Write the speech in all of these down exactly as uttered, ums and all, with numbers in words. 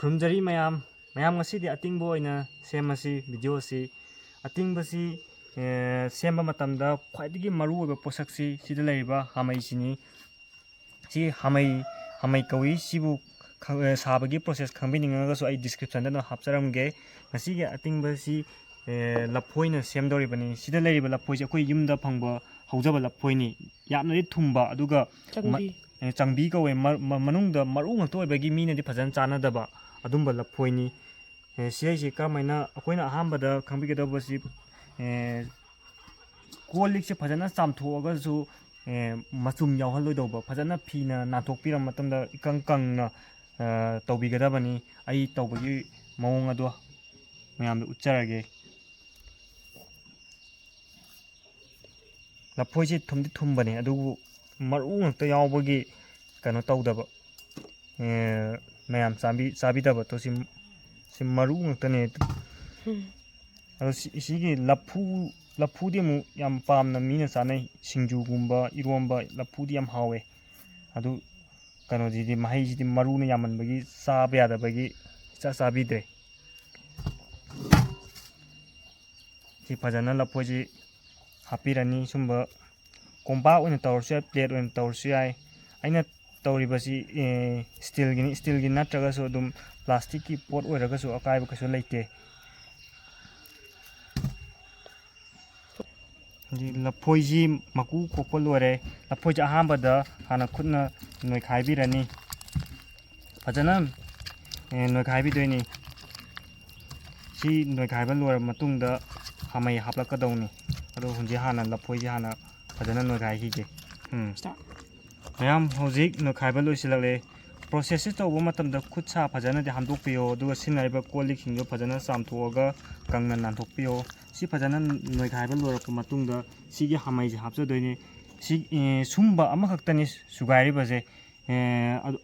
ꯈꯨꯔꯨꯝꯖꯔꯤ ꯃꯌꯥꯝ꯫ ꯃꯌꯥꯝ, ꯉꯁꯤꯗꯤ ꯑꯇꯤꯡꯕ ꯑꯣꯏꯅ ꯁꯦꯝꯃꯁꯤ ꯚꯤꯗꯤꯑꯣꯁꯤ꯫ ꯑꯇꯤꯡꯕꯁꯤ, ꯑꯦ, ꯁꯦꯝꯕ ꯃꯇꯝꯗ ꯈ꯭ꯋꯥꯏꯗꯒꯤ ꯃꯔꯨꯑꯣꯏꯕ ꯄꯣꯠꯁꯛꯁꯤ ꯁꯤꯗ ꯂꯩꯔꯤꯕ ꯍꯥꯃꯩꯁꯤꯅꯤ꯫ ꯁꯤ ꯍꯥꯃꯩ, ꯍꯥꯃꯩ ꯀꯧꯏ꯫ ꯁꯤꯕꯨ ꯈꯪ-, ꯑꯦ, ꯁꯥꯕꯒꯤ ꯄ꯭ꯔꯣꯁꯦꯁ ꯈꯪꯕꯤꯅꯤꯡꯉꯒꯁꯨ ꯑꯩ ꯗꯤꯁꯀ꯭ꯔꯤꯞꯁꯟꯗ ꯑꯗꯨꯝ ꯍꯥꯞꯆꯔꯝꯒꯦ꯫ ꯉꯁꯤꯒꯤ ꯑꯇꯤꯡꯕꯁꯤ, ꯑꯦ, ꯂꯐꯣꯏꯅ ꯁꯦꯝꯗꯧꯔꯤꯕꯅꯤ꯫ ꯁꯤꯗ ꯂꯩꯔꯤꯕ ꯂꯐꯣꯏꯁꯦ ꯑꯩꯈꯣꯏ ꯌꯨꯝꯗ ꯐꯪꯕ ꯍꯧꯖꯕ ꯂꯐꯣꯏꯅꯤ꯫ ꯌꯥꯝꯅꯗꯤ ꯊꯨꯝꯕ, ꯑꯗꯨꯒ ꯃ-, ꯆꯪꯕꯤ꯫ ꯑꯦ, ꯆꯪꯕꯤ ꯀꯧꯋꯦ꯫ ꯃ-, ꯃ-, ꯃꯅꯨꯡꯗ ꯃꯔꯨ ꯉꯥꯛꯇ ꯑꯣꯏꯕꯒꯤ ꯃꯤꯅꯗꯤ ꯐꯖꯅ ꯆꯥꯅꯗꯕ ꯑꯗꯨꯝꯕ ꯂꯐꯣꯏꯅꯤ꯫ ꯑꯦ, ꯁꯤ ꯑꯩꯁꯦ ꯀꯔꯝꯍꯥꯏꯅ ꯑꯩꯈꯣꯏꯅ ꯑꯍꯥꯟꯕꯗ ꯈꯪꯕꯤꯒꯗꯧꯕꯁꯤ, ꯑꯦ, ꯀꯣꯜ ꯂꯤꯛꯁꯦ ꯐꯖꯅ ꯆꯥꯝꯊꯣꯛꯑꯒꯁꯨ, ꯑꯦ, ꯃꯆꯨꯝ ꯌꯥꯎꯍꯜꯂꯣꯏꯗꯧꯕ, ꯐꯖꯅ ꯐꯤꯅ ꯅꯥꯟꯊꯣꯛꯄꯤꯔꯕ ꯃꯇꯨꯡꯗ ꯏꯀꯪ ꯀꯪꯅ, ꯑ, ꯇꯧꯕꯤꯒꯗꯕꯅꯤ꯫ ꯑꯩ ꯇꯧꯕꯒꯤ ꯃꯑꯣꯡ ꯑꯗꯣ ꯃꯌꯥꯝꯗ ꯎꯠꯆꯔꯒꯦ꯫ ꯂꯐꯣꯏꯁꯦ ꯊꯨꯝꯗꯤ ꯊꯨꯝꯕꯅꯦ, ꯑꯗꯨꯕꯨ ꯃꯔꯨ ꯉꯥꯛꯇ ꯌꯥꯎꯕꯒꯤ ꯀꯩꯅꯣ ꯇꯧꯗꯕ, ꯑꯦ, ꯃꯌꯥꯝ ꯆꯥꯕꯤ-, ꯆꯥꯕꯤꯗꯕꯗꯣ ꯁꯤ, ꯁꯤ ꯃꯔꯨ ꯉꯥꯛꯇꯅꯦ꯫ ꯎꯝ꯫ ꯑꯗꯣ ꯁꯤ, ꯁꯤꯒꯤ ꯂꯐꯨ, ꯂꯐꯨꯗꯤ ꯑꯃꯨꯛ ꯌꯥꯝ ꯄꯥꯝꯅ ꯃꯤꯅ ꯆꯥꯅꯩ꯫ ꯁꯤꯡꯖꯨꯒꯨꯝꯕ, ꯏꯔꯣꯝꯕ, ꯂꯐꯨꯗꯤ ꯌꯥꯝ ꯍꯥꯎꯋꯦ꯫ ꯑꯗꯨ ꯀꯩꯅꯣꯁꯤꯗꯤ, ꯃꯍꯩꯁꯤꯗꯤ ꯃꯔꯨꯅ ꯌꯥꯝꯃꯟꯕꯒꯤ ꯆꯥꯕ ꯌꯥꯗꯕꯒꯤ ꯏꯆꯥ ꯆꯥꯕꯤꯗ꯭ꯔꯦ꯫ ꯁꯤ ꯐꯖꯅ ꯂꯐꯣꯏꯁꯤ ꯍꯥꯞꯄꯤꯔꯅꯤ꯫ ꯁꯨꯝꯕ ꯀꯣꯝꯄꯥꯛ ꯑꯣꯏꯅ ꯇꯧꯔꯁꯨ ꯌꯥꯏ, ꯄ꯭ꯂꯦꯠ ꯑꯣꯏꯅ ꯇꯧꯔꯁꯨ ꯌꯥꯏ꯫ ꯑꯩꯅ ꯇꯧꯔꯤꯕꯁꯤ, ꯑꯦ, ꯁ꯭ꯇꯤꯜꯒꯤꯅꯤ꯫ ꯁ꯭ꯇꯤꯜꯒꯤ ꯅꯠꯇ꯭ꯔꯒꯁꯨ ꯑꯗꯨꯝ ꯄ꯭ꯂꯥꯁꯇꯤꯛꯀꯤ ꯄꯣꯠ ꯑꯣꯏꯔꯒꯁꯨ ꯑꯀꯥꯏꯕ ꯀꯩꯁꯨ ꯂꯩꯇꯦ꯫ ꯍꯧꯖꯤꯛ ꯂꯐꯣꯏꯁꯤ ꯃꯀꯨ ꯈꯣꯛꯄ ꯂꯣꯏꯔꯦ꯫ ꯂꯐꯣꯏꯁꯦ ꯑꯍꯥꯟꯕꯗ ꯍꯥꯟꯅ ꯈꯨꯠꯅ ꯅꯣꯏꯈꯥꯏꯕꯤꯔꯅꯤ꯫ ꯐꯖꯅ, ꯑꯦ, ꯅꯣꯏꯈꯥꯏꯕꯤꯗꯣꯏꯅꯤ꯫ ꯁꯤ ꯅꯣꯏꯈꯥꯏꯕ ꯂꯣꯏꯔꯕ ꯃꯇꯨꯡꯗ ꯍꯥꯃꯩ ꯍꯥꯞꯂꯛꯀꯗꯧꯅꯤ꯫ ꯑꯗꯣ ꯍꯧꯖꯤꯛ ꯍꯥꯟꯅ ꯂꯐꯣꯏꯁꯦ ꯍꯥꯟꯅ ꯐꯖꯅ ꯅꯣꯏꯈꯥꯏꯈꯤꯒꯦ꯫ ꯎꯝ꯫ Start꯫ ꯃꯌꯥꯝ, ꯍꯧꯖꯤꯛ ꯅꯣꯏꯈꯥꯏꯕ ꯂꯣꯏꯁꯤꯜꯂꯛꯂꯦ꯫ ꯄ꯭ꯔꯣꯁꯦꯁꯁꯤ ꯇꯧꯕ ꯃꯇꯝꯗ ꯈꯨꯠ ꯁꯥ ꯐꯖꯅꯗꯤ ꯍꯥꯝꯗꯣꯛꯄꯤꯌꯣ, ꯑꯗꯨꯒ ꯁꯤꯖꯤꯟꯅꯔꯤꯕ ꯀꯣꯜ ꯂꯤꯛꯁꯤꯡꯗꯣ ꯐꯖꯅ ꯆꯥꯝꯊꯣꯛꯑꯒ ꯀꯪꯅ ꯅꯥꯟꯊꯣꯛꯄꯤꯌꯣ꯫ ꯁꯤ ꯐꯖꯅ ꯅꯣꯏꯈꯥꯏꯕ ꯂꯣꯏꯔꯛꯄ ꯃꯇꯨꯡꯗ ꯁꯤꯒꯤ ꯍꯥꯃꯩꯁꯦ ꯍꯥꯞꯆꯗꯣꯏꯅꯤ꯫ ꯁꯤ, ꯑꯦ, ꯁꯨꯝꯕ ꯑꯃꯈꯛꯇꯅꯤ ꯁꯨꯒꯥꯏꯔꯤꯕꯁꯦ꯫ ꯑꯦ, ꯑꯗꯨ,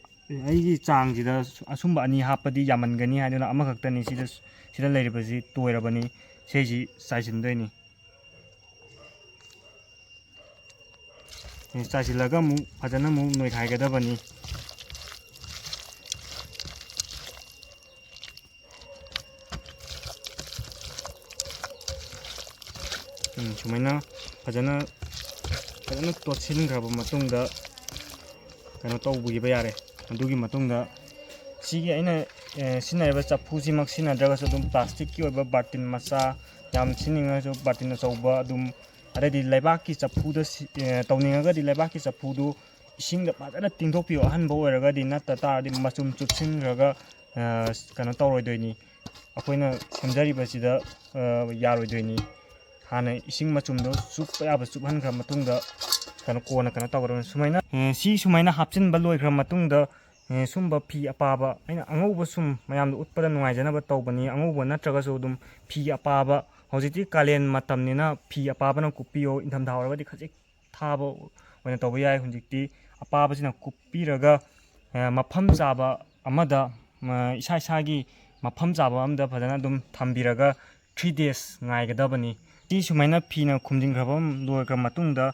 ꯑꯩꯒꯤ ꯆꯥꯡꯁꯤꯗ ꯑꯁꯨꯝꯕ ꯑꯅꯤ ꯍꯥꯞꯄꯗꯤ ꯌꯥꯝꯃꯟꯒꯅꯤ ꯍꯥꯏꯗꯨꯅ ꯑꯃꯈꯛꯇꯅꯤ ꯁꯤꯗ, ꯁꯤꯗ ꯂꯩꯔꯤꯕꯁꯤ ꯇꯣꯏꯔꯕꯅꯤ꯫ ꯁꯤꯁꯤ ꯆꯥꯏꯁꯤꯟꯗꯣꯏꯅꯤ꯫ ꯆꯥꯏꯁꯤꯜꯂꯒ ꯑꯃꯨꯛ ꯐꯖꯅ ꯑꯃꯨꯛ ꯅꯣꯏꯈꯥꯏꯒꯗꯕꯅꯤ꯫ ꯎꯝ, ꯁꯨꯃꯥꯏꯅ ꯐꯖꯅ ꯐꯖꯅ ꯇꯣꯠꯁꯤꯟꯈ꯭ꯔꯕ ꯃꯇꯨꯡꯗ ꯀꯩꯅꯣ ꯇꯧꯕꯤꯕ ꯌꯥꯔꯦ꯫ ꯑꯗꯨꯒꯤ ꯃꯇꯨꯡꯗ ꯁꯤꯒꯤ ꯑꯩꯅ ꯑꯦ, ꯁꯤꯖꯤꯟꯅꯔꯤꯕ ꯆꯐꯨꯁꯤꯃꯛ ꯁꯤꯖꯤꯟꯅꯗ꯭ꯔꯒꯁꯨ ꯑꯗꯨꯝ ꯄ꯭ꯂꯥꯁꯇꯤꯛꯀꯤ ꯑꯣꯏꯕ ꯕꯥꯔꯇꯤꯟ ꯃꯆꯥ, ꯌꯥꯝ ꯁꯤꯖꯤꯟꯅꯤꯡꯉꯁꯨ ꯕꯥꯔꯇꯤꯟ ꯑꯆꯧꯕ, ꯑꯗꯨꯝ ꯑꯗꯩꯗꯤ ꯂꯩꯕꯥꯛꯀꯤ ꯆꯐꯨꯗ ꯁꯤ-, ꯑꯦ, ꯇꯧꯅꯤꯡꯉꯒꯗꯤ ꯂꯩꯕꯥꯛꯀꯤ ꯆꯐꯨꯗꯨ ꯏꯁꯤꯡꯗ ꯐꯖꯅ ꯇꯤꯡꯊꯣꯛꯄꯤꯌꯨ꯫ ꯑꯍꯟꯕ ꯑꯣꯏꯔꯒꯗꯤ, ꯅꯠꯇ ꯇꯥꯔꯗꯤ ꯃꯆꯨꯝ ꯆꯨꯞꯁꯤꯟꯈ꯭ꯔꯒ ꯑ, ꯀꯩꯅꯣ ꯇꯧꯔꯣꯏꯗꯣꯏꯅꯤ, ꯑꯩꯈꯣꯏꯅ ꯁꯦꯝꯖꯔꯤꯕꯁꯤꯗ ꯑ, ꯌꯥꯔꯣꯏꯗꯣꯏꯅꯤ꯫ ꯍꯥꯟꯅ ꯏꯁꯤꯡ ꯃꯆꯨꯝꯗꯣ ꯆꯨꯞꯄ ꯌꯥꯕ ꯆꯨꯞꯍꯟꯈ꯭ꯔ ꯃꯇꯨꯡꯗ ꯀꯩꯅꯣ ꯀꯣꯟꯅ ꯀꯩꯅꯣ ꯇꯧꯒꯗꯕꯅꯤ꯫ ꯁꯨꯃꯥꯏꯅ ꯑꯦ, ꯁꯤ ꯁꯨꯃꯥꯏꯅ ꯍꯥꯞꯆꯤꯟꯕ ꯂꯣꯏꯈ꯭ꯔ ꯃꯇꯨꯡꯗ ꯑꯦ, ꯁꯨꯝꯕ ꯐꯤ ꯑꯄꯥꯕ, ꯑꯩꯅ ꯑꯉꯧꯕ ꯁꯨꯝ ꯃꯌꯥꯝꯗ ꯎꯠꯄꯗ ꯅꯨꯡꯉꯥꯏꯖꯅꯕ ꯇꯧꯕꯅꯤ꯫ ꯑꯉꯧꯕ ꯅꯠꯇ꯭ꯔꯒꯁꯨ ꯑꯗꯨꯝ ꯐꯤ ꯑꯄꯥꯕ, ꯍꯧꯖꯤꯛꯇꯤ ꯀꯥꯂꯦꯟ ꯃꯇꯝꯅꯤꯅ ꯐꯤ ꯑꯄꯥꯕꯅ ꯀꯨꯞꯄꯤꯌꯣ꯫ ꯏꯪꯊꯝꯊꯥ ꯑꯣꯏꯔꯒꯗꯤ ꯈꯖꯤꯛ ꯊꯥꯕ ꯑꯣꯏꯅ ꯇꯧꯕ ꯌꯥꯏ꯫ ꯍꯧꯖꯤꯛꯇꯤ ꯑꯄꯥꯕꯁꯤꯅ ꯀꯨꯞꯄꯤꯔꯒ ꯑ, ꯃꯐꯝ ꯆꯥꯕ ꯑꯃꯗ, ꯑ, ꯏꯁꯥ ꯏꯁꯥꯒꯤ ꯃꯐꯝ ꯆꯥꯕ ꯑꯃꯗ ꯐꯖꯅ ꯑꯗꯨꯝ ꯊꯝꯕꯤꯔꯒ three days ꯉꯥꯏꯒꯗꯕꯅꯤ꯫ ꯁꯤ ꯁꯨꯃꯥꯏꯅ ꯐꯤꯅ ꯈꯨꯝꯖꯤꯟꯈ꯭ꯔꯕ ꯂꯣꯏꯈ꯭ꯔ ꯃꯇꯨꯡꯗ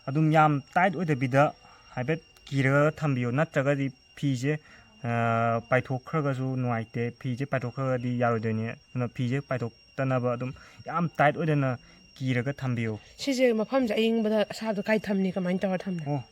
ꯑꯗꯨꯝ ꯌꯥꯝ tight ꯑꯣꯏꯗꯕꯤꯗ ꯍꯥꯏꯐꯦꯠ ꯀꯤꯔꯒ ꯊꯝꯕꯤꯌꯨ, ꯅꯠꯇ꯭ꯔꯒꯗꯤ ꯐꯤꯁꯦ ꯑ, ꯄꯥꯏꯊꯣꯛꯈ꯭ꯔꯒꯁꯨ ꯅꯨꯡꯉꯥꯏꯇꯦ꯫ ꯐꯤꯁꯦ ꯄꯥꯏꯊꯣꯛꯈ꯭ꯔꯒꯗꯤ ꯌꯥꯔꯣꯏꯗꯣꯏꯅꯦ꯫ ꯑꯗꯨꯅ ꯐꯤꯁꯦ ꯄꯥꯏꯊꯣꯛꯇꯅꯕ ꯑꯗꯨꯝ ꯌꯥꯝ tight ꯑꯣꯏꯗꯅ ꯀꯤꯔꯒ ꯊꯝꯕꯤꯌꯨ꯫ ꯁꯤꯁꯦ ꯃꯐꯝꯁꯦ ꯑꯌꯤꯡꯕꯗ ꯑꯁꯥꯕꯗ ꯀꯥꯏ ꯊꯝꯅꯤ? ꯀꯃꯥꯏꯅ ꯇꯧꯔ ꯊꯝꯅꯤ? ꯑꯣ,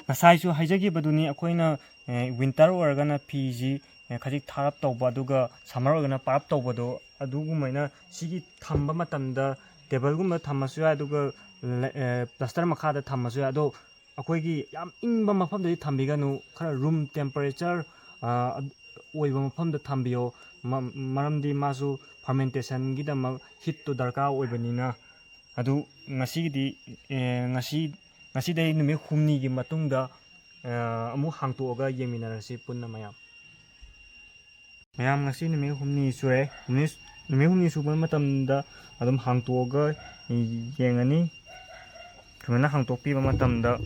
ꯉꯁꯥꯏꯁꯨ ꯍꯥꯏꯖꯈꯤꯕꯗꯨꯅꯤ, ꯑꯩꯈꯣꯏꯅ ꯑꯦ, winter ꯑꯣꯏꯔꯒꯅ ꯐꯤꯁꯤ ꯑꯦ, ꯈꯖꯤꯛ ꯊꯥꯔꯞ ꯇꯧꯕ, ꯑꯗꯨꯒ summer ꯑꯣꯏꯔꯒꯅ ꯄꯥꯔꯞ ꯇꯧꯕꯗꯣ, ꯑꯗꯨꯒꯨꯝꯃꯥꯏꯅ ꯁꯤꯒꯤ ꯊꯝꯕ ꯃꯇꯝꯗ ꯇꯦꯕꯜꯒꯨꯝꯕ ꯊꯝꯃꯁꯨ ꯌꯥꯏ, ꯑꯗꯨꯒ ꯂ-, ꯑꯦ, plaster ꯃꯈꯥꯗ ꯊꯝꯃꯁꯨ ꯌꯥꯏ꯫ ꯑꯗꯣ ꯑꯩꯈꯣꯏꯒꯤ ꯌꯥꯝ ꯏꯪꯕ ꯃꯐꯝꯗꯗꯤ ꯊꯝꯕꯤꯒꯅꯨ, ꯈꯔ room temperature ꯑ, ꯑꯣꯏꯕ ꯃꯐꯝꯗ ꯊꯝꯕꯤꯌꯣ꯫ ꯃ-, ꯃꯔꯝꯗꯤ ꯃꯥꯁꯨ fermentationꯒꯤꯗꯃꯛ heatꯇꯨ ꯗꯔꯀꯥꯔ ꯑꯣꯏꯕꯅꯤꯅ꯫ ꯑꯗꯨ ꯉꯁꯤꯒꯤꯗꯤ ꯑꯦ, ꯉꯁꯤ ꯉꯁꯤꯗꯩ ꯅꯨꯃꯤꯠ ꯍꯨꯝꯅꯤꯒꯤ ꯃꯇꯨꯡꯗ ꯑ, ꯑꯃꯨꯛ ꯍꯥꯡꯇꯣꯛꯑꯒ ꯌꯦꯡꯃꯤꯟꯅꯔꯁꯤ ꯄꯨꯟꯅ ꯃꯌꯥꯝ꯫ ꯃꯌꯥꯝ, ꯉꯁꯤ ꯅꯨꯃꯤꯠ ꯍꯨꯝꯅꯤ ꯁꯨꯔꯦ꯫ ꯅꯨꯃꯤꯠ, ꯅꯨꯃꯤꯠ ꯍꯨꯝꯅꯤ ꯁꯨꯕ ꯃꯇꯝꯗ ꯑꯗꯨꯝ ꯍꯥꯡꯇꯣꯛꯑꯒ ꯌꯦꯡꯉꯅꯤ꯫ ꯁꯨꯃꯥꯏꯅ ꯍꯥꯡꯇꯣꯛꯄꯤꯕ ꯃꯇꯝꯗ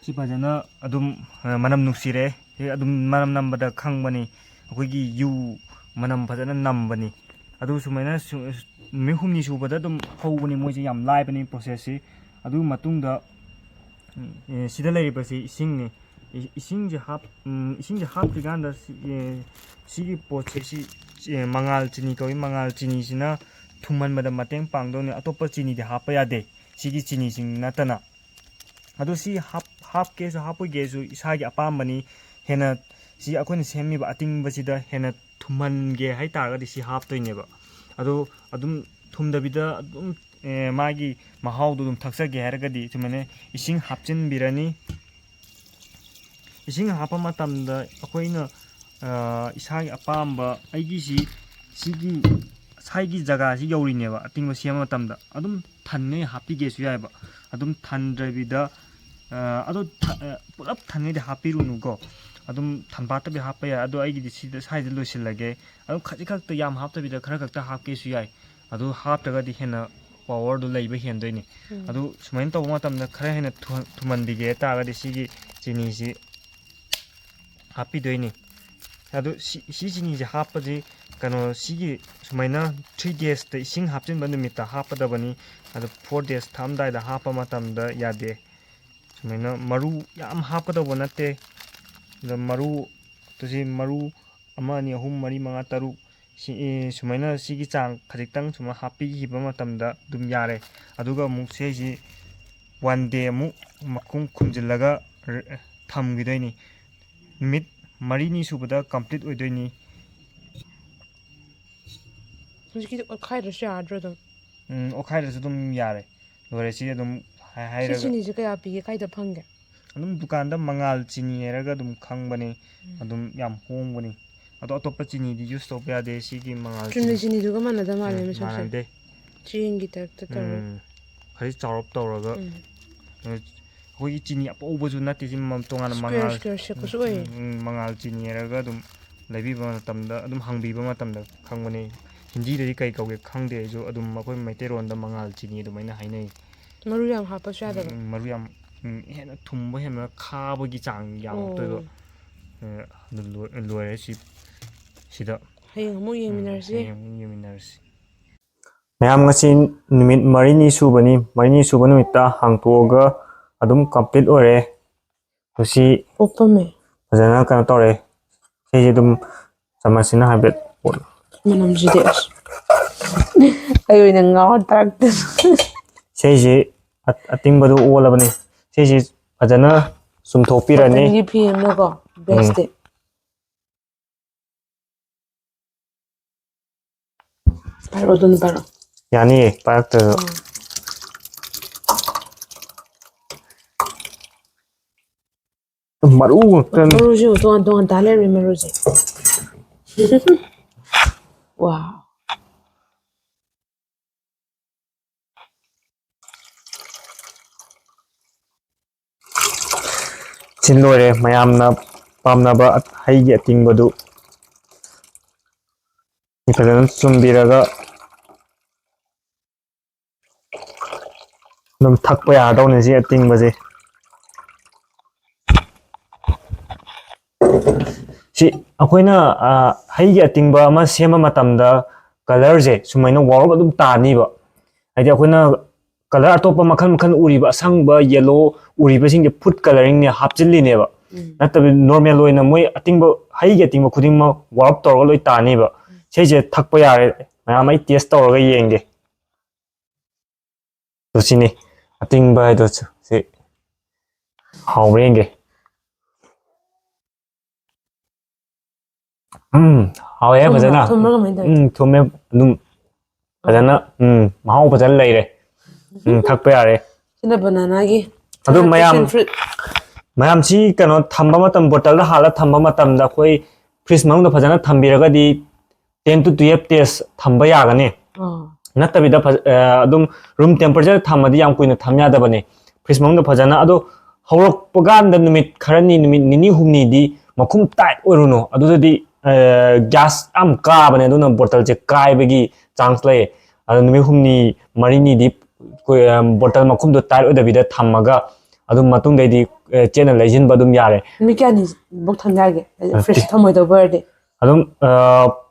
ꯁꯤ ꯐꯖꯅ ꯑꯗꯨꯝ, ꯑ, ꯃꯅꯝ ꯅꯨꯡꯁꯤꯔꯦ꯫ ꯁꯤ ꯑꯗꯨꯝ ꯃꯅꯝ ꯅꯝꯕꯗ ꯈꯪꯕꯅꯤ, ꯑꯩꯈꯣꯏꯒꯤ ꯌꯨ ꯃꯅꯝ ꯐꯖꯅ ꯅꯝꯕꯅꯤ꯫ ꯑꯗꯨ ꯁꯨꯃꯥꯏꯅ ꯁꯨ-, ꯅꯨꯃꯤꯠ ꯍꯨꯝꯅꯤ ꯁꯨꯕꯗ ꯑꯗꯨꯝ ꯍꯧꯕꯅꯤ, ꯃꯣꯏꯁꯦ ꯌꯥꯝ ꯂꯥꯏꯕꯅꯤ processꯁꯤ꯫ ꯑꯗꯨ ꯃꯇꯨꯡꯗ, ꯎꯝ, ꯑꯦ, ꯁꯤꯗ ꯂꯩꯔꯤꯕꯁꯤ ꯏꯁꯤꯡꯅꯤ꯫ ꯏ-, ꯏꯁꯤꯡꯁꯦ ꯍꯥꯞ-, ꯎꯝ, ꯏꯁꯤꯡꯁꯦ ꯍꯥꯞꯇ꯭ꯔꯤꯀꯥꯟꯗ ꯁꯤ-, ꯑꯦ, ꯁꯤꯒꯤ ꯄꯣꯠꯁꯦ ꯁꯤ, ꯑꯦ, ꯃꯉꯥꯜ ꯆꯤꯅꯤ ꯀꯧꯏ꯫ ꯃꯉꯥꯜ ꯆꯤꯅꯤꯁꯤꯅ ꯊꯨꯝꯍꯟꯕꯗ ꯃꯇꯦꯡ ꯄꯥꯡꯗꯧꯅꯤ꯫ ꯑꯇꯣꯞꯄ ꯆꯤꯅꯤꯗꯤ ꯍꯥꯞꯄ ꯌꯥꯗꯦ, ꯁꯤꯒꯤ ꯆꯤꯅꯤꯁꯤꯡ ꯅꯠꯇꯅ꯫ ꯑꯗꯨ ꯁꯤ ꯍꯥꯞ-, ꯍꯥꯞꯀꯦꯁꯨ ꯍꯥꯞꯄꯣꯏꯒꯦꯁꯨ ꯏꯁꯥꯒꯤ ꯑꯄꯥꯝꯕꯅꯤ꯫ ꯍꯦꯟꯅ ꯁꯤ ꯑꯩꯈꯣꯏꯅ ꯁꯦꯝꯃꯤꯕ ꯑꯇꯤꯡꯕꯁꯤꯗ ꯍꯦꯟꯅ ꯊꯨꯝꯍꯟꯒꯦ ꯍꯥꯏꯇꯥꯔꯒꯗꯤ ꯁꯤ ꯍꯥꯞꯇꯣꯏꯅꯦꯕ꯫ ꯑꯗꯣ ꯑꯗꯨꯝ ꯊꯨꯝꯗꯕꯤꯗ ꯑꯗꯨꯝ, ꯑꯦ, ꯃꯥꯒꯤ ꯃꯍꯥꯎꯗꯣ ꯑꯗꯨꯝ ꯊꯛꯆꯒꯦ ꯍꯥꯏꯔꯒꯗꯤ ꯁꯨꯃꯥꯏꯅ ꯏꯁꯤꯡ ꯍꯥꯞꯆꯤꯟꯕꯤꯔꯅꯤ꯫ ꯏꯁꯤꯡ ꯍꯥꯞꯄ ꯃꯇꯝꯗ ꯑꯩꯈꯣꯏꯅ, ꯑ, ꯏꯁꯥꯒꯤ ꯑꯄꯥꯝꯕ, ꯑꯩꯒꯤꯁꯤ ꯁꯤꯒꯤ ꯁꯥꯏꯒꯤ ꯖꯒꯥꯁꯤ ꯌꯧꯔꯤꯅꯦꯕ꯫ ꯑꯇꯤꯡꯕ ꯁꯦꯝꯕ ꯃꯇꯝꯗ ꯑꯗꯨꯝ ꯊꯟꯉꯩ ꯍꯥꯞꯄꯤꯒꯦꯁꯨ ꯌꯥꯏꯑꯕ꯫ ꯑꯗꯨꯝ ꯊꯟꯗ꯭ꯔꯕꯤꯗ, ꯑ, ꯑꯗꯣ ꯊ-, ꯑ, ꯄꯨꯂꯞ ꯊꯟꯉꯩꯗꯤ ꯍꯥꯞꯄꯤꯔꯨꯅꯨꯀꯣ꯫ ꯑꯗꯨꯝ ꯊꯟꯕꯥꯠꯇꯕꯤ ꯍꯥꯞꯄ ꯌꯥꯏ꯫ ꯑꯗꯣ ꯑꯩꯒꯤꯗꯤ ꯁꯤꯗ, ꯁ꯭ꯋꯥꯏꯗ ꯂꯣꯏꯁꯤꯜꯂꯒꯦ꯫ ꯑꯗꯨꯝ ꯈꯖꯤꯛ ꯈꯛꯇ, ꯌꯥꯝ ꯍꯥꯞꯇꯕꯤꯗ ꯈꯔ ꯈꯛꯇ ꯍꯥꯞꯀꯦꯁꯨ ꯌꯥꯏ꯫ ꯑꯗꯨ ꯍꯥꯞꯇ꯭ꯔꯒꯗꯤ ꯍꯦꯟꯅ ꯄꯋꯥꯔꯗꯨ ꯂꯩꯕ ꯍꯦꯟꯗꯣꯏꯅꯤ꯫ ꯎꯝ꯫ ꯑꯗꯨ ꯁꯨꯃꯥꯏꯅ ꯇꯧꯕ ꯃꯇꯝꯗ ꯈꯔ ꯍꯦꯟꯅ ꯊꯨꯍꯟ-, ꯊꯨꯝꯍꯟꯕꯤꯒꯦ ꯍꯥꯏ ꯇꯥꯔꯒꯗꯤ ꯁꯤꯒꯤ ꯆꯤꯅꯤꯁꯤ ꯍꯥꯞꯄꯤꯗꯣꯏꯅꯤ꯫ ꯑꯗꯨ ꯁꯤ, ꯁꯤ ꯆꯤꯅꯤꯁꯦ ꯍꯥꯞꯄꯁꯤ ꯀꯩꯅꯣ, ꯁꯤꯒꯤ ꯁꯨꯃꯥꯏꯅ three days ꯇ ꯏꯁꯤꯡ ꯍꯥꯞꯆꯤꯟꯕ ꯅꯨꯃꯤꯠꯇ ꯍꯥꯞꯀꯗꯕꯅꯤ꯫ ꯑꯗꯨ four days ꯊꯝꯃꯝꯗꯥꯏꯗ ꯍꯥꯞꯄ ꯃꯇꯝꯗ ꯌꯥꯗꯦ꯫ ꯁꯨꯃꯥꯏꯅ ꯃꯔꯨ ꯌꯥꯝ ꯍꯥꯞꯀꯗꯧꯕ ꯅꯠꯇꯦ꯫ ꯑꯗ ꯃꯔꯨ, ꯇꯨꯁꯤ ꯃꯔꯨ ꯑꯃ, ꯑꯅꯤ, ꯑꯍꯨꯝ, ꯃꯔꯤ, ꯃꯉꯥ, ꯇꯔꯨꯛ, ꯁꯤ, ꯑꯦ, ꯁꯨꯃꯥꯏꯅ ꯁꯤꯒꯤ ꯆꯥꯡ ꯈꯖꯤꯛꯇꯪ ꯁꯨꯃꯥꯏꯅ ꯍꯥꯞꯄꯤꯈꯤꯕ ꯃꯇꯝꯗ ꯑꯗꯨꯝ ꯌꯥꯔꯦ꯫ ꯑꯗꯨꯒ ꯑꯃꯨꯛ ꯁꯤꯁꯤ one day ꯑꯃꯨꯛ ꯃꯈꯨꯝ ꯈꯨꯝꯖꯤꯜꯂꯒ ꯔ-, ꯊꯝꯈꯤꯗꯣꯏꯅꯤ꯫ ꯅꯨꯃꯤꯠ ꯃꯔꯤꯅꯤ ꯁꯨꯕꯗ complete ꯑꯣꯏꯗꯣꯏꯅꯤ꯫ ꯍꯧꯖꯤꯛꯀꯤꯗꯤ ꯑꯣꯠꯈꯥꯏꯗ꯭ꯔꯁꯨ ꯌꯥꯗ꯭ꯔꯣ ꯑꯗꯨꯝ? ꯎꯝ, ꯑꯣꯠꯈꯥꯏꯗ꯭ꯔꯁꯨ ꯑꯗꯨꯝ ꯌꯥꯔꯦ꯫ ꯂꯣꯏꯔꯦ, ꯁꯤ ꯑꯗꯨꯝ ꯍꯥꯏ-, ꯁꯤ ꯍꯥꯏꯔꯒ ꯆꯤꯅꯤꯁꯦ ꯀꯌꯥ ꯄꯤꯒꯦ? ꯀꯥꯏꯗ ꯐꯪꯒꯦ? ꯑꯗꯨꯝ ꯗꯨꯀꯥꯟꯗ ꯃꯉꯥꯜ ꯆꯤꯅꯤ ꯍꯥꯏꯔꯒ ꯑꯗꯨꯝ ꯈꯪꯕꯅꯦ꯫ ꯎꯝ꯫ ꯑꯗꯨꯝ ꯌꯥꯝ ꯍꯣꯡꯕꯅꯤ꯫ ꯑꯗꯣ ꯑꯇꯣꯞꯄ ꯆꯤꯅꯤꯗꯤ use ꯇꯧꯕ ꯌꯥꯗꯦ꯫ ꯁꯤꯒꯤ ꯃꯉꯥꯜ ꯆꯨꯝꯅ ꯆꯤꯅꯤ꯫ ꯆꯤꯅꯤꯗꯨꯒ ꯃꯥꯟꯅꯗ ꯃꯥꯜꯂꯦ ꯎꯝ, ꯃꯁꯛꯁꯦ꯫ ꯃꯥꯟꯅꯗꯦ꯫ ꯆꯦꯡꯒꯤ type ꯇ ꯇꯧꯔꯒ꯫ ꯎꯝ꯫ ꯈꯔ ꯆꯥꯎꯔꯞ ꯇꯧꯔꯒ꯫ ꯎꯝ꯫ ꯑꯗꯨ ꯑꯩꯈꯣꯏꯒꯤ ꯆꯤꯅꯤ ꯑꯄꯧꯕꯁꯨ ꯅꯠꯇꯦ, ꯁꯤ ꯃ-, ꯇꯣꯉꯥꯟꯅ square, ꯃꯉꯥꯜ, square shape ꯀꯁꯨ ꯎꯝ, ꯑꯣꯏꯌꯦ꯫ ꯎꯝ, ꯎꯝ, ꯃꯉꯥꯜ ꯆꯤꯅꯤ ꯍꯥꯏꯔꯒ ꯑꯗꯨꯝ ꯂꯩꯕꯤꯕ ꯃꯇꯝꯗ, ꯑꯗꯨꯝ ꯍꯪꯕꯤꯕ ꯃꯇꯝꯗ ꯈꯪꯕꯅꯦ꯫ ꯍꯤꯟꯗꯤꯗꯗꯤ ꯀꯩ ꯀꯧꯒꯦ ꯈꯪꯗꯦ ꯑꯩꯁꯨ, ꯑꯗꯨꯝ ꯑꯩꯈꯣꯏ ꯃꯩꯇꯩꯔꯣꯟꯗ ꯃꯉꯥꯜ ꯆꯤꯅꯤ ꯑꯗꯨꯃꯥꯏꯅ ꯍꯥꯏꯅꯩ꯫ ꯃꯔꯨ ꯌꯥꯝ ꯍꯥꯞꯄꯁꯨ ꯌꯥꯗꯕ? ꯎꯝ, ꯃꯔꯨ ꯌꯥꯝ, ꯎꯝ, ꯍꯦꯟꯅ ꯊꯨꯝꯕ ꯍꯦꯟꯕ ꯈꯥꯕꯒꯤ ꯆꯥꯡ ꯌꯥꯝꯃꯛꯇꯣꯏꯕ꯫ ꯑꯣ꯫ ꯑ, ꯑꯗꯨ ꯂꯣꯏ-, ꯂꯣꯏꯔꯦ ꯁꯤ, ꯁꯤꯗ꯫ ꯍꯌꯦꯡ ꯑꯃꯨꯛ ꯎꯝ, ꯌꯦꯡꯃꯤꯟꯅꯔꯁꯤ꯫ ꯍꯌꯦꯡ ꯑꯃꯨꯛ ꯌꯦꯡꯃꯤꯟꯅꯔꯁꯤ꯫ ꯃꯌꯥꯝ, ꯉꯁꯤ ꯅꯨꯃꯤꯠ ꯃꯔꯤꯅꯤ ꯁꯨꯕꯅꯤ꯫ ꯃꯔꯤꯅꯤ ꯁꯨꯕ ꯅꯨꯃꯤꯠꯇ ꯍꯥꯡꯇꯣꯛꯑꯒ ꯑꯗꯨꯝ complete ꯑꯣꯏꯔꯦ꯫ ꯃꯁꯤ ꯑꯣꯛꯄꯝꯃꯦ꯫ ꯐꯖꯅ ꯀꯩꯅꯣ ꯇꯧꯔꯦ꯫ ꯁꯤꯁꯦ ꯑꯗꯨꯝ ꯆꯥꯃꯁꯁꯤꯅ ꯍꯥꯏꯐꯦꯠ ꯑꯣꯠꯂꯣ꯫ ꯃꯅꯝꯁꯤꯗꯤ ꯑꯁ꯫ ꯑꯩ ꯑꯣꯏꯅ ꯉꯥꯎꯔ ꯇꯥꯔꯛꯇꯅ꯫ ꯁꯤꯁꯤ ꯑ- ꯑꯇꯤꯡꯕꯗꯨ ꯑꯣꯜꯂꯕꯅꯤ꯫ ꯁꯤꯁꯤ ꯐꯖꯅ ꯆꯨꯝꯊꯣꯛꯄꯤꯔꯅꯤ꯫ ꯀꯣꯇꯟꯒꯤ ꯐꯤ ꯑꯃꯅꯀꯣ ꯕꯦꯁꯇꯤ꯫ ꯄꯥꯏꯔꯛꯑꯣ, ꯑꯗꯨꯝ ꯄꯥꯏꯔꯛꯑꯣ꯫ ꯌꯥꯅꯤꯌꯦ, ꯄꯥꯏꯔꯛꯇ꯭ꯔꯁꯨ꯫ ꯎꯝ꯫ ꯃꯔꯨ ꯉꯥꯛꯇꯅꯤ꯫ ꯃꯔꯨꯁꯤ ꯇꯣꯉꯥꯟ ꯇꯣꯉꯥꯟ ꯇꯥ ꯂꯩꯔꯝꯃꯦ, ꯃꯔꯨꯁꯦ꯫ ꯋꯥ꯫ ꯁꯤ ꯂꯣꯏꯔꯦ, ꯃꯌꯥꯝꯅ ꯄꯥꯝꯅꯕ ꯍꯩꯒꯤ ꯑꯇꯤꯡꯕꯗꯨ꯫ ꯁꯤ ꯐꯖꯅ ꯆꯨꯝꯕꯤꯔꯒ ꯑꯗꯨꯝ ꯊꯛꯄ ꯌꯥꯔꯗꯧꯅꯦ ꯁꯤ ꯑꯇꯤꯡꯕꯁꯦ꯫ ꯁꯤ ꯑꯩꯈꯣꯏꯅ, ꯑ, ꯍꯩꯒꯤ ꯑꯇꯤꯡꯕ ꯑꯃ ꯁꯦꯝꯕ ꯃꯇꯝꯗ ꯀꯂꯔꯁꯦ ꯁꯨꯃꯥꯏꯅ ꯋꯥꯎꯔꯞ ꯑꯗꯨꯝ ꯇꯥꯅꯤꯕ꯫ ꯍꯥꯏꯗꯤ ꯑꯩꯈꯣꯏꯅ ꯀꯂꯔ ꯑꯇꯣꯞꯄ ꯃꯈꯜ ꯃꯈꯜ ꯎꯔꯤꯕ, ꯑꯁꯪꯕ, ꯌꯦꯂꯣ ꯎꯔꯤꯕꯁꯤꯡꯁꯦ ꯐꯨꯗ ꯀꯂꯔꯤꯡꯅꯦ ꯍꯥꯞꯆꯤꯜꯂꯤꯅꯦꯕ꯫ ꯎꯝ꯫ ꯅꯠꯇꯕꯤ ꯅꯣꯔꯃꯦꯜ ꯑꯣꯏꯅ ꯃꯣꯏ ꯑꯇꯤꯡꯕ, ꯍꯩꯒꯤ ꯑꯇꯤꯡꯕ ꯈꯨꯗꯤꯡꯃꯛ ꯋꯥꯔꯞ ꯇꯧꯔꯒ ꯂꯣꯏ ꯇꯥꯅꯤꯕ꯫ ꯁꯤꯁꯦ ꯊꯛꯄ ꯌꯥꯔꯦ꯫ ꯃꯌꯥꯝ ꯑꯩ ꯇꯦꯁ ꯇꯧꯔꯒ ꯌꯦꯡꯒꯦ꯫ ꯑꯗꯨ ꯁꯤꯅꯤ ꯑꯇꯤꯡꯕ ꯍꯥꯏꯗꯣ, ꯁꯤ ꯍꯥꯎꯕ꯭ꯔꯥ ꯌꯦꯡꯒꯦ꯫ ꯎꯝ, ꯍꯥꯎꯋꯦ ꯊꯨꯝꯕ꯭ꯔꯥ? ꯐꯖꯅ꯫ ꯊꯨꯝꯕ꯭ꯔꯥ ꯀꯃꯥꯏꯅ ꯇꯧꯋꯤ? ꯎꯝ, ꯊꯨꯝꯃꯦ꯫ ꯑꯗꯨꯝ ꯐꯖꯅ, ꯎꯝ, ꯃꯍꯥꯎ ꯐꯖꯅ ꯂꯩꯔꯦ꯫ ꯎꯝ, ꯊꯛꯄ ꯌꯥꯔꯦ꯫ ꯁꯤꯅ ꯕꯅꯥꯅꯥꯒꯤ ꯑꯗꯨ ꯃꯌꯥꯝ, passion fruit꯫ ꯃꯌꯥꯝꯁꯤ ꯀꯩꯅꯣ ꯊꯝꯕ ꯃꯇꯝ, ꯕꯣꯇꯜꯗ ꯍꯥꯜꯂ ꯊꯝꯕ ꯃꯇꯝꯗ ꯑꯩꯈꯣꯏ ꯐ꯭ꯔꯤꯖ ꯃꯅꯨꯡꯗ ꯐꯖꯅ ꯊꯝꯕꯤꯔꯒꯗꯤ ten to twelve days ꯊꯝꯕ ꯌꯥꯒꯅꯤ꯫ ꯑꯥ꯫ ꯅꯠꯇꯕꯤꯗ ꯐꯖ-, ꯑ, ꯑꯗꯨꯝ ꯔꯨꯝ ꯇꯦꯝꯄꯔꯦꯆꯔ ꯊꯝꯃꯗꯤ ꯌꯥꯝ ꯀꯨꯏꯅ ꯊꯝ ꯌꯥꯗꯕꯅꯤ꯫ ꯐ꯭ꯔꯤꯖ ꯃꯅꯨꯡꯗ ꯐꯖꯅ, ꯑꯗꯣ ꯍꯧꯔꯛꯄ ꯀꯥꯟꯗ ꯅꯨꯃꯤꯠ ꯈꯔꯅꯤ, ꯅꯨꯃꯤꯠ ꯅꯤꯅꯤ ꯍꯨꯝꯅꯤꯗꯤ ꯃꯈꯨꯝ ꯇꯥꯏꯠ ꯑꯣꯏꯔꯨꯅꯨ꯫ ꯑꯗꯨꯗꯗꯤ, ꯑ, ꯒ꯭ꯌꯥꯁ ꯌꯥꯝ ꯀꯥꯕꯅꯦ, ꯑꯗꯨꯅ ꯕꯣꯇꯜꯁꯦ ꯀꯥꯏꯕꯒꯤ ꯆꯥꯟꯁ ꯂꯩ꯫ ꯑꯗꯣ ꯅꯨꯃꯤꯠ ꯍꯨꯝꯅꯤ ꯃꯔꯤꯅꯤꯗꯤ ꯑꯩꯈꯣꯏ, ꯑ, ꯕꯣꯇꯜ ꯃꯈꯨꯝꯗꯣ ꯇꯥꯏꯠ ꯑꯣꯏꯗꯕꯤꯗ ꯊꯝꯃꯒ ꯑꯗꯨꯝ ꯃꯇꯨꯡꯗꯩꯗꯤ, ꯑ, ꯆꯦꯠꯅ ꯂꯩꯁꯤꯟꯕ ꯑꯗꯨꯝ ꯌꯥꯔꯦ꯫ ꯅꯨꯃꯤꯠ ꯀꯌꯥꯅꯤ ꯕꯨꯛ ꯊꯝ ꯌꯥꯒꯦ? ꯍꯥꯏꯗꯤ ꯐ꯭ꯔꯤꯖꯇ ꯊꯝꯃꯣꯏꯗꯧꯕ ꯑꯣꯏꯔꯗꯤ? ꯑꯗꯨꯝ, ꯑ,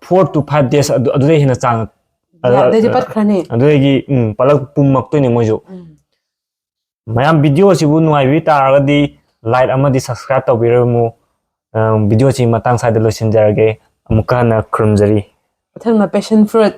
four to five days ꯑꯗꯨ, ꯑꯗꯨꯗꯩ ꯍꯦꯟꯅ ꯆꯥꯡ, ꯑꯗꯨ, ꯌꯥꯗꯩꯗꯤ ꯑ, ꯄꯠꯈ꯭ꯔꯅꯤ? ꯑꯗꯨꯗꯒꯤ, ꯎꯝ, ꯄꯠꯂꯒ ꯄꯨꯝꯃꯛꯇꯣꯏꯅꯦ ꯃꯣꯏꯁꯨ꯫ ꯎꯝ꯫ ꯃꯌꯥꯝ ꯚꯤꯗꯤꯑꯣꯁꯤꯕꯨ ꯅꯨꯡꯉꯥꯏꯕꯤ ꯇꯥꯔꯒꯗꯤ like ꯑꯃꯗꯤ subscribe ꯇꯧꯕꯤꯔꯝꯃꯨ꯫ ꯑ, ꯚꯤꯗꯤꯑꯣꯁꯤ ꯃꯇꯥꯡ ꯁ꯭ꯋꯥꯏꯗ ꯂꯣꯏꯁꯤꯟꯖꯔꯒꯦ꯫ ꯑꯃꯨꯛꯀ ꯍꯟꯅ ꯈꯨꯔꯨꯝꯖꯔꯤ꯫ ꯃꯊꯪꯅ passion fruit꯫